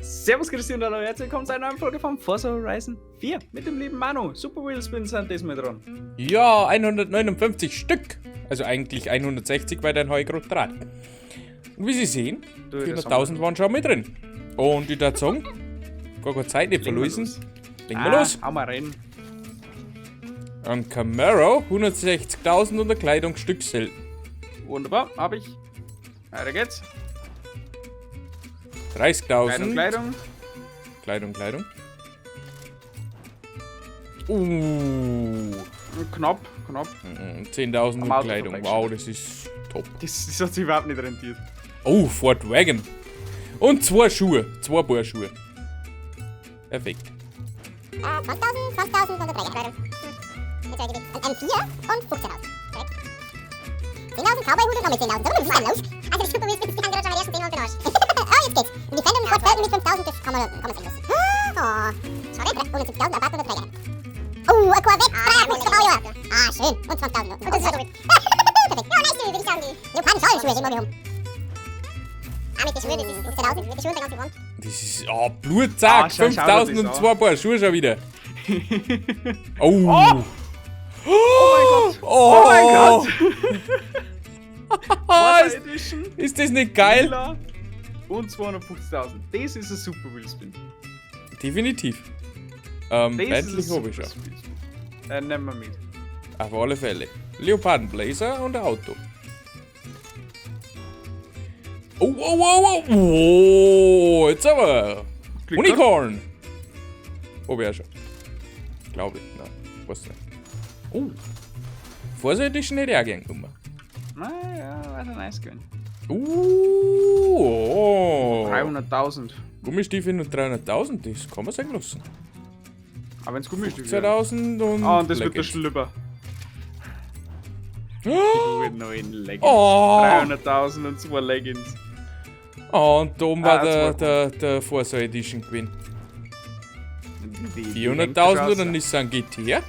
Servus, Christi und hallo, herzlich willkommen zu einer neuen Folge von Forza Horizon 4 mit dem lieben Manu. Super Wheel Spins sind diesmal dran. Ja, 159 Stück. Also eigentlich 160, weil dein gerade dran. Und wie Sie sehen, Du, das 400.000 waren schon mit drin. Und ich würde sagen, gar keine Zeit nicht Legen wir verlösen. los. Legen wir los. Hau mal rein. Ein Camaro, 160.000 und ein Kleidungsstück selten. Wunderbar, hab ich. Weiter geht's. 30.000. Kleidung, Kleidung. Kleidung, Kleidung. Knapp, knapp. 10.000 Am und Auto Kleidung. vorbeigeschaut. Wow, das ist top. Das hat sich überhaupt nicht rentiert. Oh, Ford Wagon. Und 2 Schuhe. 2 Paar Schuhe. Perfekt. 20.000, 20.000 und 3 Kleidung. Jetzt habe ich ein M4 und 15.000. Perfekt. 10.000 Cowboy-Hut und noch mit 10.000. So, was ist denn los? Also die Super Wheels sind gerade schon bei den ersten 10 und den Arsch. Oh, jetzt geht's. Und die Defender und Ford Falcon mit 5.000, das kann man sehen lassen. Oh, schade. 170.000, Abarth und 3 Jahre. Oh, ein Corvette, 53 Baujahr. Ah, schön. Und 20.000. Und das ist schon perfekt. Ja, nice, würde ich sagen. Die Leoparden-Schalenschuhe sehen wir mal um. Ah, mit den Schuhen, das ist 15.000. Mit den Schuhen der ganze Wand. Das ist, oh, Blutzack, Ah, schau, schau dir 5.000 das und an. 2 Paar Schuhe schon wieder. Oh. Oh! Oh mein Gott! Oh, Oh mein Gott! Oh, Forza Edition, ist das nicht geil? Lila und 250.000. Das ist ein super Wheelspin. Definitiv. Das Bentley ist ein hab ich super schon. Wheelspin. Nehmen wir mit. Auf alle Fälle. Leoparden Blazer und ein Auto. Oh, oh, oh, oh. Oh, jetzt aber. Glück Unicorn. Hab ich auch schon. Glaube ich. Nein, weiß nicht. Oh. Forza Edition hätte ich auch gern genommen. Naja, war schon nice gewesen. Oh. 300.000. Gummistiefel und 300.000, das kann man sagen lassen. Aber wenn's Gummistiefel wären. 2000 und. Ah, und das wird der Leggings. Schlüpper. Oh. Die neuen Leggings. Oh. 300.000 und 2 Leggings. Oh, und da oben war Ah, zwei. der Forza Edition gewesen. Die 400.000 oder Nissan GT?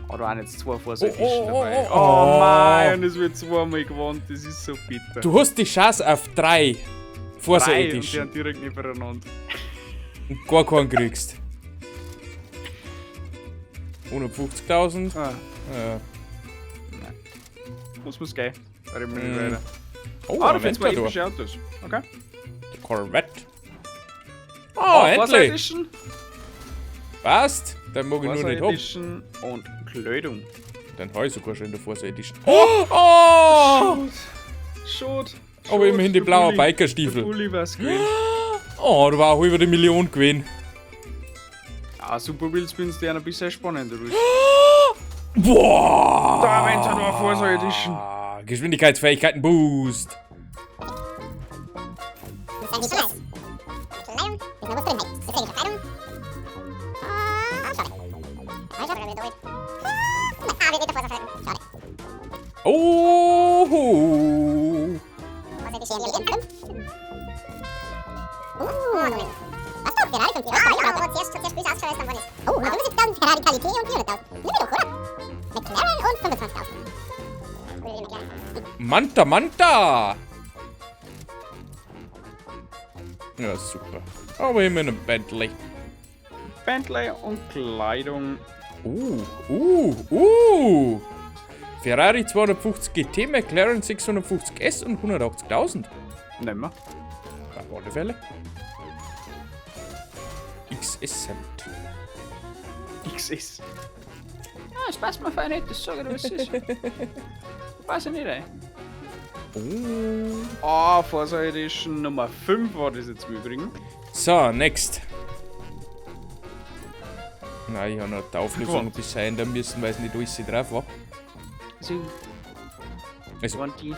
Oh, da waren jetzt 2 Forza Oh, Edition oh, oh, dabei. oh, Oh, oh. mein, und es wird zweimal gewonnen, das ist so bitter. Du hast die Chance auf 3 Forza 3 und die Edition. sind direkt nebeneinander. Und gar keinen kriegst. 150.000. Ah, Ja. muss man's gehen. Da reden wir nicht Mm. weiter. Oh, Ah, da findest du Aventador. epische Autos. Okay. Der Corvette. Oh, Oh, Forza endlich. Edition. Passt. Dann mag ich nur Forza nicht haben. Edition und Kleidung. Dann habe ich sogar schon in der Forza Edition. Oh! Oh! Schot. Aber immerhin die Der blauen Bulli. Bikerstiefel. Der Bulli war's gewesen. Oh, da war auch über die Million gewesen. Ah, Super Wheel Spins, die sind ein bisschen spannender. Boah! Da Aventador Forza Edition. Ah, Geschwindigkeitsfähigkeiten Boost. Das ist eigentlich schon nice. Kleidung, ist noch was drin, hey. Das ist Kleidung. Ah, schade. Ah, schade, wieder doppelt. Ah, wird nicht davor verhalten. Schade. Oh! Forza Edition, M5. Was doch, Ferrari 50. Ah, ja, aber zuerst böse ausschauen, als dann ist. Oh, 175.000 Ferrari Qualität und 400.000. Nimm mir doch, oder? McLaren und 25.000. Manta, Manta! Ja, super. Aber immerhin ein Bentley. Bentley und Kleidung. Ferrari 250 GT, McLaren 650 S und 180.000. Nehmen wir. Auf alle Fälle. XS Hemd. XS. Ja, es passt mir fein nicht, das sag ich dir, was es ist. Weiß ich nicht, ey. Oh. Ah, Forza Edition Nummer 5 war das jetzt im Übrigen. So, next. Nein, ich habe noch die Auflösung Gewonnen. ein bisschen ändern müssen, weil es nicht alles drauf war. So, Also, 20.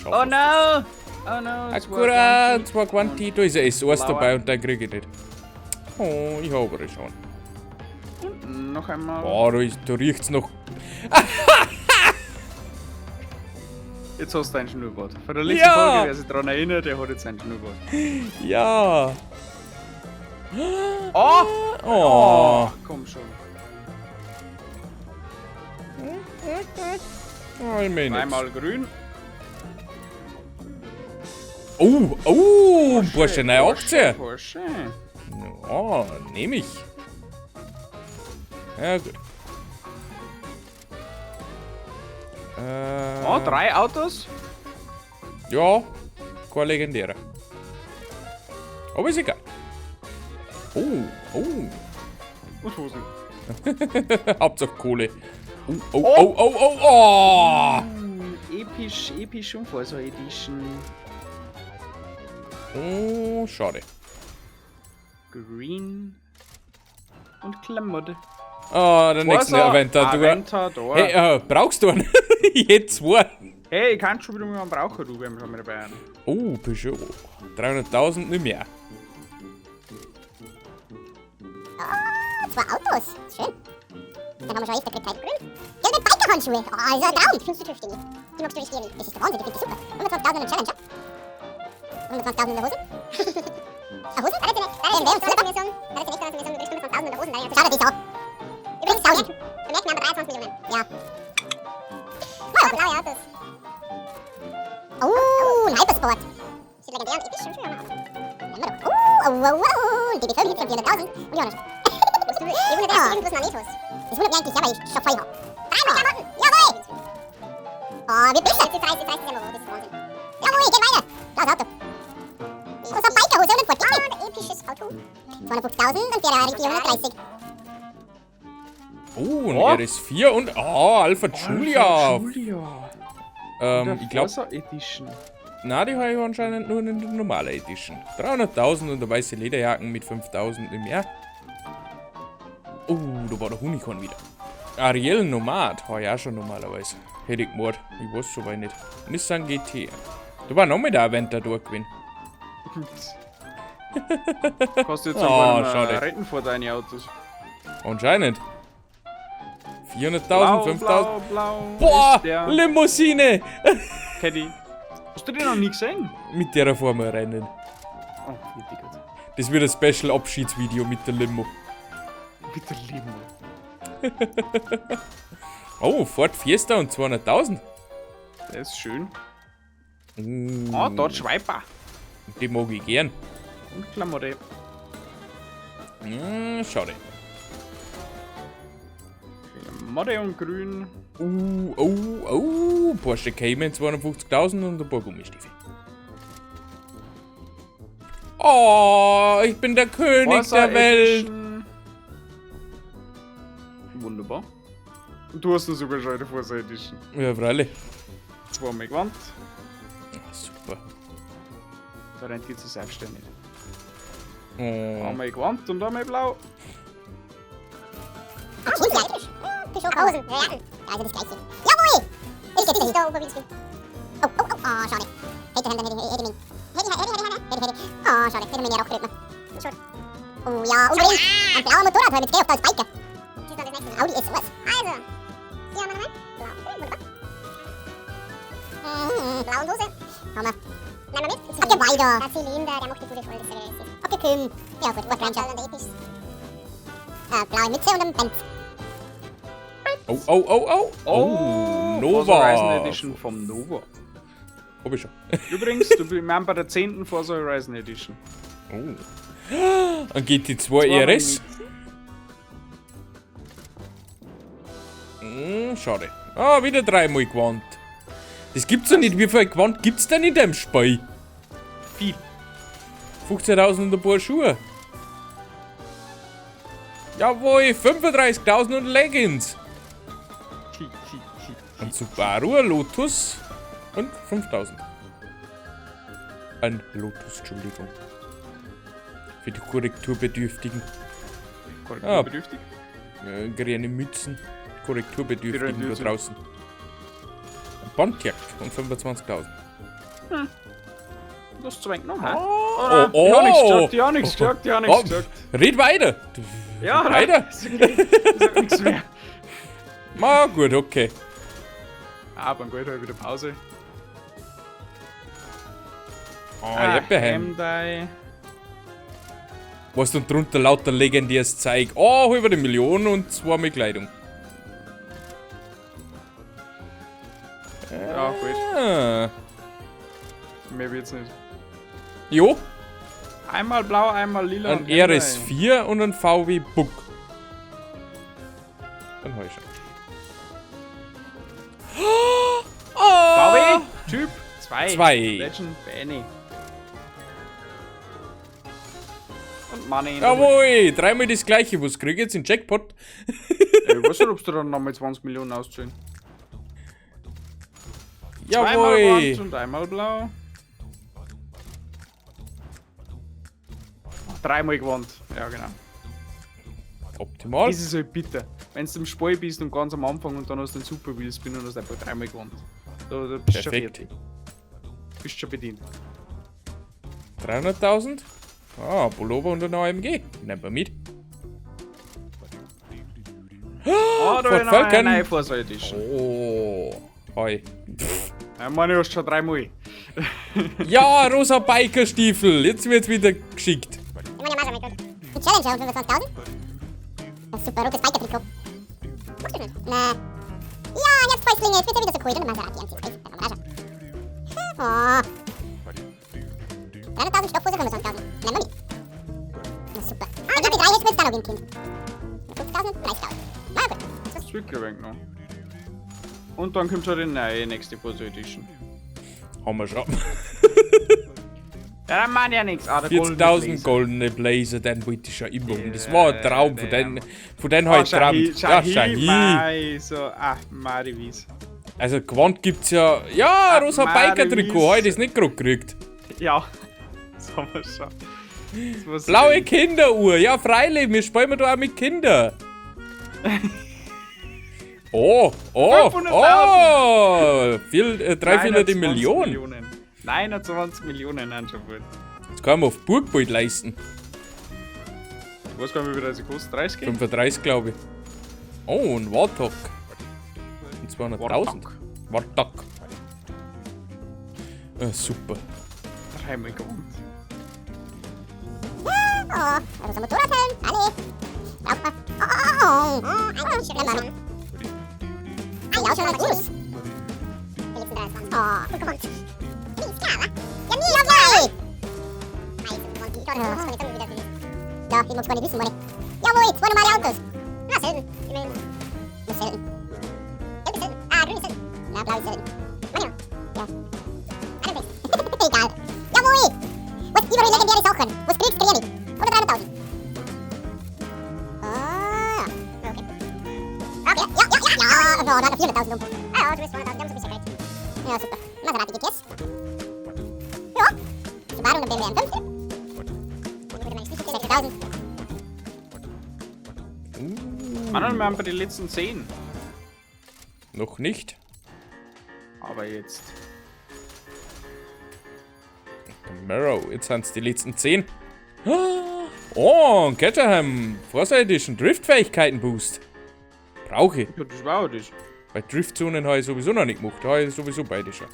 schau, Oh was no! Oh no! das ist. Akkurat, 2 Quanti, da ist ein S1 Blauer. dabei und dann krieg ich nicht. Oh, ich habe aber schon. Und noch einmal. Boah, da riecht's noch. Jetzt hast du einen Schnurrbart. Von der letzten Ja. Folge, wer sich daran erinnert, der hat jetzt einen Schnurrbart. Ja. Oh! Oh. Oh, komm schon. Oh, ich meine Einmal grün. Oh, oh, Porsche 918. Porsche. Ja, nehme ich. Ja, gut. Oh, 3 Autos? Ja, kein legendärer. Aber ist egal. Oh, oh. Und Hosen. Hauptsache Kohle. Oh, oh, oh, oh, oh, oh. Episch, episch und Forza Edition. Oh, schade. Green und Klamotte. Ah, der nächste Aventador. Aventador. Hey, brauchst du einen? Jetzt zwei. Hey, ich kann schon wieder mal einen brauchen, du, wenn wir schon mal dabei sind. Oh, Peugeot. 300.000 nicht mehr. Oh, 2 Autos. Schön. Dann haben wir schon echt gekriegt. Grün. Gelbe Bikerhandschuhe. Oh, ist ein Traum. Findest du tüchtig. Die magst du richtig gerne. Das ist der Wahnsinn, die finde ich super. 120.000 in Challenger. 120.000 in der Hose. Eine Hose? BMW und Slipper. Schau dir das an. Übrigens, 1000. Wir haben 23 Millionen. Ja. Oh, blaue Autos. Oh, ein Hypersport. Sieht legendär und episch. Schön, schön. Oh, oh, oh, oh. Ein DB5 von 400.000. Und Johannes. Ich wundert mich, dass irgendwas noch nicht was. Das wundert mich eigentlich, ja, weil ich schon voll hab. 3 Klamotten! Jawohl! Oh, wird besser! Jetzt reißt es ja mal, das ist Wahnsinn. Jawohl, geht weiter! Blaues Auto. Oh, so eine Bikerhose und ein Ford GT. Ah, ein episches Auto. 250.000 und Ferrari 430. Oh, ein Oh. RS4 und... Oh, Alfa Giulia. Alfa Giulia. Ich glaub, Forza Edition. Na, die habe ich anscheinend nur in der normalen Edition. 300.000 und eine weiße Lederjacken mit 5.000 im Jahr. Oh, da war der Unicorn wieder. Ariel Nomad habe ich auch schon normalerweise. Hätte ich gemacht. Ich weiß soweit nicht. Nissan GT. Da war noch mit der Aventador gewesen. Kannst du jetzt Oh, oh, schade. retten vor deine Autos. Anscheinend. 400.000, Blau, 5.000. blau, blau. Boah, ist der Limousine! Caddy. Hast du den noch nie gesehen? Mit der fahren wir rennen. Oh, richtig gut. Das wird ein Special-Abschiedsvideo mit der Limo. Mit der Limo. Oh, Ford Fiesta und 200.000. Das ist schön. Ah, Dodge Viper. Die mag ich gern. Und Klamotte. Schade. Klamotte und grün. Oh, oh, Porsche Cayman 250.000 und ein paar Gummistiefel. Oh, ich bin der König Forza der Welt. Edition. Wunderbar. Und du hast sogar schon eine Forza Edition. Ja, freilich. Zweimal gewandt. Ah, super. Da rennt jetzt selbstständig. Oh. Einmal gewandt und einmal blau. Hosen. Ja, also das gleiche. Jawohl! Ich geh nicht da oben. Oh, oh, oh, oh, schade. Hätte, hätte, hätte, hätte, hätte, hätte, hätte, oh, schade. Hätte mir ja auch gerührt. Oh ja, unbedingt. Ein blauer Motorrad, weil mit geh auf als Biker. Audi S1. Also, hier haben wir noch einen. Blau. Wunderbar. Blau und Hose. Haben wir. Nehmen wir mit. Okay, weiter. Der Zylinder, der macht die Bude voll. Das ist okay, Kühm. Ja gut, Ford Ranger. Blaue Mütze und ein Benz. Oh, oh, oh, oh. Oh, Nova. Forza Horizon Edition vom Nova. Hab ich schon. Übrigens, du bist bei der 10. Forza Horizon Edition. Oh. Ein GT2 RS. Schade. Ah, wieder dreimal gewandt. Das gibt's doch nicht. Wie viel Gewand gibt's denn in dem Spiel? Viel. 15.000 und ein paar Schuhe. Jawohl, 35.000 und Leggings. Ein Subaru, ein Lotus und 5.000. Ein Lotus, Entschuldigung. Für die Korrekturbedürftigen. Korrekturbedürftig? Ah, grüne Mützen. Korrekturbedürftigen da draußen. Ein Pontiac und 25.000. Hm. Das zwingt noch, hä? Oh, oh, Ich hab nichts gesagt, ich hab nichts gesagt, ich hab nichts oh, gesagt. Red weiter! Ja, weiter! Ist okay. Ich sag nichts mehr. Na gut, okay. Ah, beim Gold habe ich wieder Pause. Oh, ah, Was dann drunter lauter legendäres Zeug. Oh, über die Million und zweimal Kleidung. Ja, gut. Ah. Mehr wird's nicht. Jo, Einmal blau, einmal lila. ein und Hyundai. RS4 und ein VW Bug. Dann hab ich schon. Oh! VW Typ 2. Zwei. Legend Benny. Und Money. Jawohl, dreimal das gleiche. Was krieg ich jetzt in Jackpot? Ich weiß nicht, ob du dann nochmal 20 Millionen auszahlen. Zweimal Jawohl. orange und einmal blau. Dreimal gewonnen. Ja, genau. Optimal. Das ist halt bitter. Wenn du im Spiel bist und ganz am Anfang und dann hast du den Super Wheel Spin und hast einfach dreimal gewonnen. Da bist du schon Perfekt. fertig. Bist schon bedient. 300.000? Ah, Pullover und ein AMG. Nehmen wir mit. Oh, da Ford ist noch eine Falcon. neue Forza Edition. Oh, hi. Ja, meine, du hast schon dreimal. Ja, rosa Bikerstiefel. Jetzt wird's wieder geschickt. Ich meine, ja, mal schon, Die Challenger um 25.000. Das super rotes Biker-Trikot. Magst du nicht? Na. Ja, ich hab's Fäustlinge, jetzt wird's ja wieder so cool. Und ein Maserati MC2. Dann haben wir auch schon. Oh. 300.000 Stoffhose, 25.000. Nehmen wir mit. Na super. Ein GP3 hättest du jetzt da noch geben, Kind. 50.000, 30.000. Na gut. Das ist wirklich ein wenig noch. Und dann kommt schon die neue nächste Forza Edition. Haben wir schon. Ja, dann meine ich ja nichts. Ah, der goldene 40.000 Blazer. goldene Blazer, den wollte ich schon immer. Und das war ein Traum, von der- den Ah, habe ich geträumt. Ja, Shahi, Shahi. Mei, so, ach, Mariwies. Also Gewand gibt's ja. Ja, rosa Mari, Biker-Trikot, heute ist nicht gerade gekriegt. Ja, das haben wir schon. Das war so Blaue schön. Kinderuhr, ja freilich, wir spielen da auch mit Kindern. Oh, oh, 500.000. oh, viel, 300 29 Millionen. Millionen. 29 Millionen sind schon gut. Das kann man auf Burg bald leisten. Ich weiß gar nicht, wie viel das kostet. 30? 35, glaube ich. Oh, ein Warthog. Und 200.000. Warthog. Warthog. Super. Dreimal gewonnen. Oh, rosa Motorradhelm. Alle. Braucht man. Oh, oh, oh, oh. Ein T-Shirt. Nehmen wir mit. Ah, ja, schon mal groß. Die letzten 23. Oh, Gott. Wie ist klar, wa? Ja, nie, ja, ja. Ja, ich mag's gar nicht wissen, meine. Jawohl, zwei normale Autos. Na, selten. Immerhin. Nur selten. Gelb ist selten. Ah, grün ist selten. Na, blau ist selten. Meine ja. Ja. Egal. Jawohl! Was überall legendäre Sachen. Was kriegst, krieg ich. Oder 300.000. Ah, okay. Okay, ja, ja, ja, ja. Oh, da hat er 400.000 um. Ah, ja, du bist 200.000, wir haben so ein bisschen Geld. Ja, super. Maserati GTS. Ja. Subaru und BMW M5. 60.000. Manuel, wir haben bei den letzten 10. Noch nicht. Aber jetzt. Camaro, jetzt sind es die letzten 10. Oh, ein Caterham. Forza Edition, Driftfähigkeiten Boost. Brauche ich. Ja, das war auch das. Weil Driftzonen habe ich sowieso noch nicht gemacht. Da habe ich sowieso beide schon.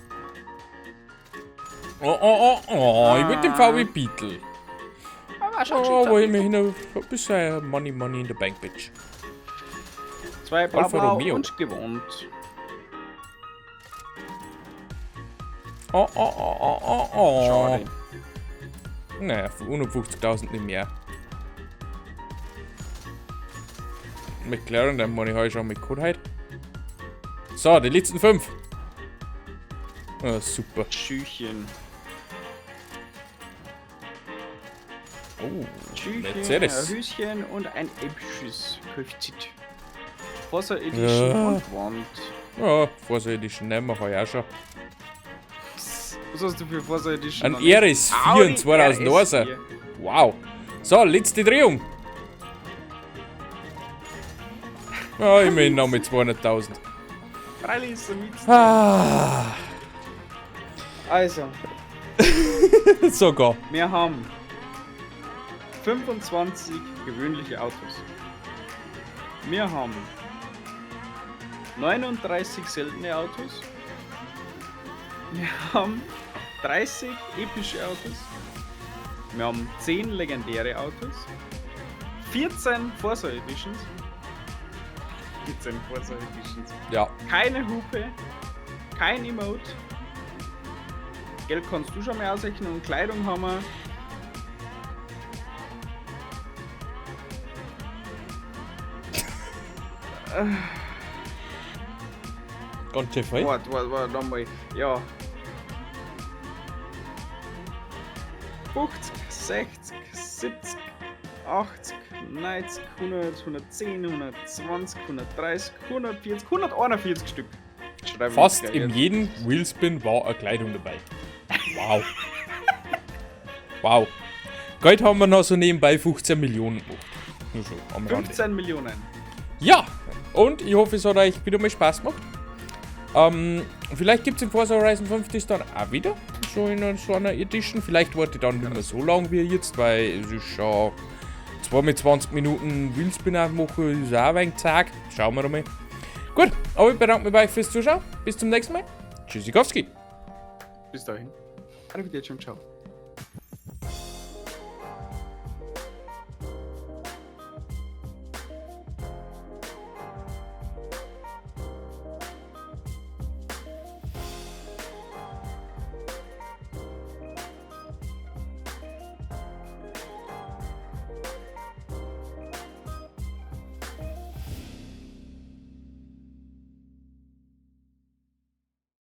Oh, oh, oh, oh. Ich will den VW Beetle. Aber schon Oh, wo ich mir hin ein bisschen Money, Money in the Bank, Bitch. Zwei blau, Alfa blau Romeo. und gewohnt. Oh, oh, oh, oh, oh, oh. Schade. Naja, 150.000 nicht mehr. McLaren, den meine ich schon mit Code heute. So, die letzten 5. Ah, super. Schüchen. Oh, Schüchen, Mercedes. ein Höschen und ein episches Kfz. Forza Edition Ja. und Wand. Ja, Forza Edition nehmen wir heute auch schon. Was hast du für Forza Edition? Ein noch nicht? RS4 Audi in 2001. RS4. Wow. So, letzte Drehung. Ja, immerhin noch mit 200.000. Freilich ist er mit. Ah, Also, sogar. wir haben 25 gewöhnliche Autos. Wir haben 39 seltene Autos. Wir haben 30 epische Autos. Wir haben 10 legendäre Autos. 14 Forza Editions. 14 Forza Editions. Ja, Keine Hupe, kein Emote. Geld kannst du schon mal ausrechnen und Kleidung haben wir. Ganz schön viel. Warte, warte, warte, nochmal. Ja. 50, 60, 70, 80, 90, 100, 110, 120, 130, 140, 141 Stück. Schreiben wir Fast jetzt gleich in jetzt. jedem Wheelspin war eine Kleidung dabei. Wow. Wow. Geld haben wir noch so nebenbei 15 Millionen gemacht. Nur so am Rande. 15 Millionen. Ja, und ich hoffe, es hat euch wieder mal Spaß gemacht. Vielleicht gibt es in Forza Horizon 5 das dann auch wieder. So in so einer Edition. Vielleicht warte ich dann nicht mehr so lang wie jetzt, weil es ist schon 2 mit 20 Minuten Wheelspin machen, ist auch ein wenig zag. Schauen wir mal. Gut, aber ich bedanke mich bei euch fürs Zuschauen. Bis zum nächsten Mal. Tschüssikowski. Bis dahin. Arrivederci und ciao.